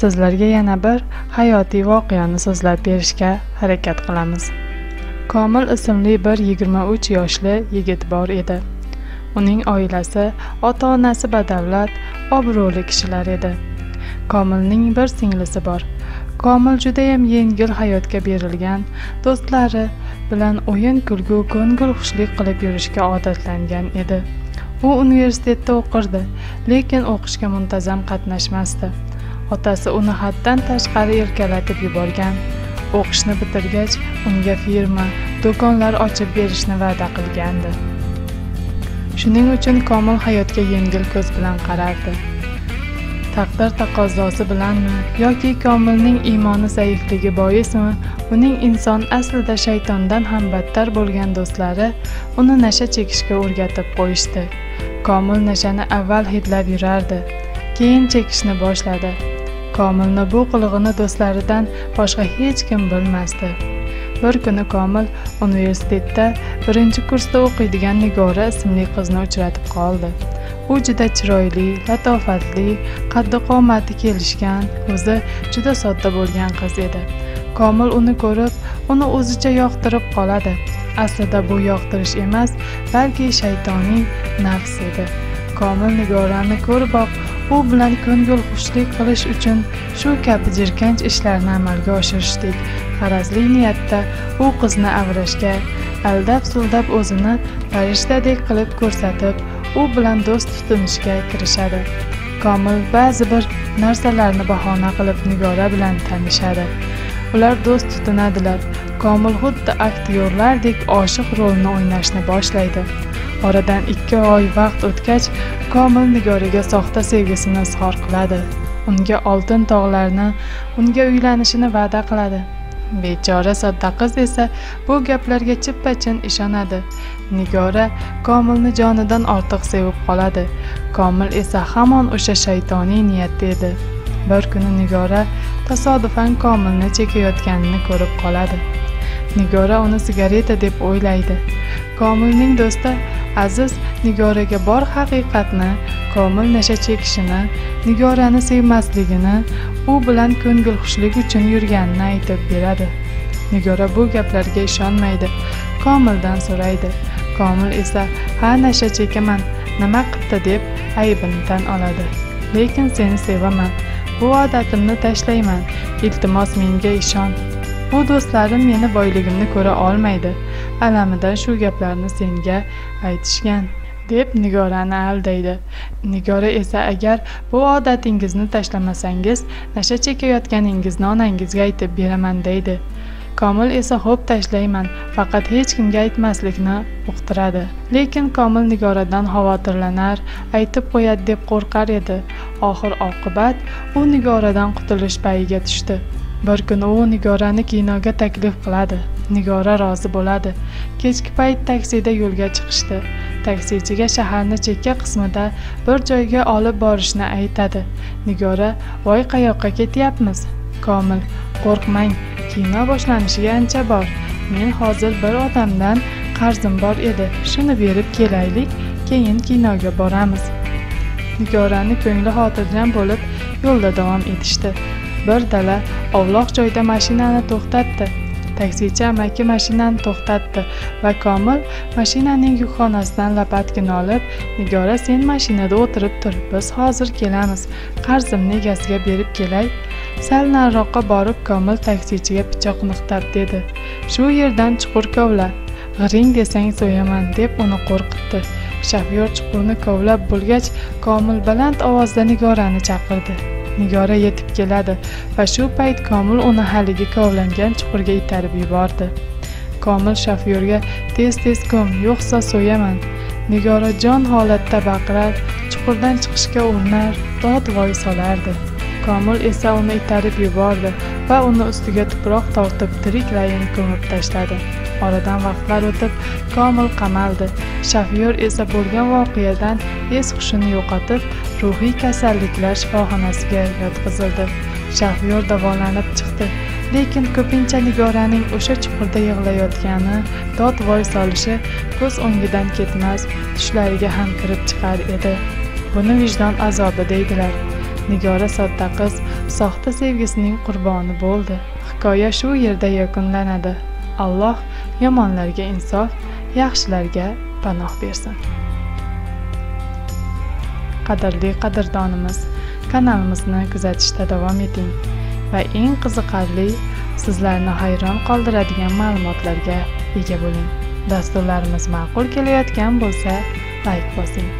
Sizlarga yana bir hayotiy voqeani so'zlab berishga harakat qilamiz. Komil ismli bir 23 yoshli yigit bor edi. Uning oilasi, ota-onasi badavlat, obro'li kishilar edi. Komilning bir singlisi bor. Komil judayam yengil hayotga berilgan, do'stlari bilan o'yin-kulgu, ko'ngil xushlik qilib yurishga odatlangan edi. U universitetda o'qirdi, lekin o'qishga muntazam qatnashmasdi. Otasi uni haddan tashqari erkalatib yuborgan. O'qishni bitirgach, unga firma, do'konlar ochib berishni va'da qilgandi. Shuning uchun Komil hayotga yengil ko'z bilan qarardi. Taqdir taqozosi bilanmi yoki Komilning iymoni zaifligi boismi, uning inson aslida shaytondan ham battar bo'lgan do'stlari uni nasha chekishga o'rgatib qo'yishdi. Komil nashani avval hidlab yurardi, keyin chekishni boshladi. Komilni bu qilig'ini do'stlaridan boshqa hech kim bilmasdi. Bir kuni Komil universitetda 1-kursda o'qiydigan Nigora ismli qizni uchratib qoldi. U juda chiroyli, latofatli, qaddi-qomati kelishgan, o'zi juda sodda bo'lgan qiz edi. Komil uni ko'rib, uni o'zicha yoqtirib qoladi. Aslida bu yoqtirish emas, balki shaytoniy nafs edi. Komil Nigorani ko'riboq u bilan ko'ngil xushlik qilish uchun shu kabi jirkanch ishlarni amalga oshirishdek g'arazli niyatda u qizni avrashga, aldab-suldab o'zini farishtadek qilib ko'rsatib, u bilan do'st tutinishga kirishadi. Komil ba'zi bir narsalarni bahona qilib Nigora bilan tanishadi. Ular do'st tutinadilar. Komil xuddi aktyorlardek oshiq rolini o'ynashni boshlaydi. Oradan 2 oy vaqt o'tgach, Komil Nigoraga soxta sevgisini izhor qiladi. Unga oltin tog'larni, unga uylanishini va'da qiladi. Bechora sodda qiz esa bu gaplarga chippa-chin ishonadi. Nigora Komilni jonidan ortiq sevib qoladi. Komil esa hamon o'sha shaytoniy niyatda edi. Bir kuni Nigora tasodifan Komilni chekayotganini ko'rib qoladi. Nigora uni sigareta deb o'ylaydi. Komilning do'sti Aziz Nigoraga bor haqiqatni, Komil nasha chekishini, Nigorani sevmasligini, u bilan ko'ngil xushlik uchun yurganini aytib beradi. Nigora bu gaplarga ishonmaydi. Komildan so'raydi. Komil esa "Ha, nasha chekaman, nima qildi?" deb aybini tan oladi. "Lekin seni sevaman. Bu odatimni tashlayman. Iltimos menga ishon. Bu do'stlarim meni boyligimni ko'ra olmaydi. Alamidan shu gaplarni senga aytishgan" deb Nigorani aldaydi. Nigora esa agar bu odatingizni tashlamasangiz, nasha chekayotganingizni onangizga aytib beraman deydi. Komil esa xo'p tashlayman, faqat hech kimga aytmaslikni uqtiradi. Lekin Komil Nigoradan xavotirlanar, aytib qo'yadi deb qo'rqar edi. Oxir oqibat u Nigoradan qutulish payiga tushdi. Bir kuni u Nigorani kinoga taklif qiladi. Nigora rozi bo'ladi. Kechki payt taksida yo'lga chiqishdi. Taksichiga shaharni chekka qismida bir joyga olib borishni aytadi. Nigora: "Voy, qayoqqa ketyapmiz?" Komil: "Qo'rqmang, kino boshlanishiga ancha bor. Men hozir bir odamdan qarzim bor edi. Shuni berib kelaylik, keyin kinoga boramiz." Nigorani ko'ngli xotirjam bo'lib, yo'lda davom etishdi. Bir dala ovloq joyda mashinani to'xtatdi. Taksichi amaki mashinani to'xtatdi va Komil mashinaning yukxonasidan lapatkini olib, "Nigora, sen mashinada o'tirib tur, biz hozir kelamiz. Qarzimni egasiga berib kelay." Sal nariroqqa borib Komil taksichiga pichoq niqtab dedi: "Shu yerdan chuqur kovla, g'iring desang so'yaman" deb uni qo'rqitdi. Shofyor chuqurni kovlab bo'lgach, Komil baland ovozda Nigorani chaqirdi. Nigora yetib keladi va shu payt Komil uni haligi kovlangan chuqurga itarib yubordi. Komil shofyorga: "Tez-tez ko'm, yo'qsa so'yaman." Nigora jon holatda baqirar, chuqurdan chiqishga urinar, dod-voy solardi. Komil esa uni itarib yubordi va uni ustiga tuproq tortib tiriklayin ko'mib tashladi. Oradan vaqtlar o'tib Komil qamaldi. Shofyor esa bo'lgan voqeadan es-hushini yo'qotib, ruhiy kasalliklar shifoxonasiga yotqizildi. Shofyor davolanib chiqdi, lekin ko'pincha Nigoraning o'sha chuqurda yig'layotgani, dod-voy solishi ko'z o'ngidan ketmas, tushlariga ham kirib chiqar edi. Buni vijdon azobi deydilar. Nigora sodda qiz soxta sevgisining qurboni bo'ldi. Hikoya shu yerda yakunlanadi. Alloh yomonlarga insof, yaxshilarga panoh bersin. Qadrli qadrdonimiz, kanalimizni kuzatishda davom eting va eng qiziqarli, sizlarni hayron qoldiradigan ma'lumotlarga ega bo'ling. Dasturlarimiz ma'qul kelayotgan bo'lsa, like bosing.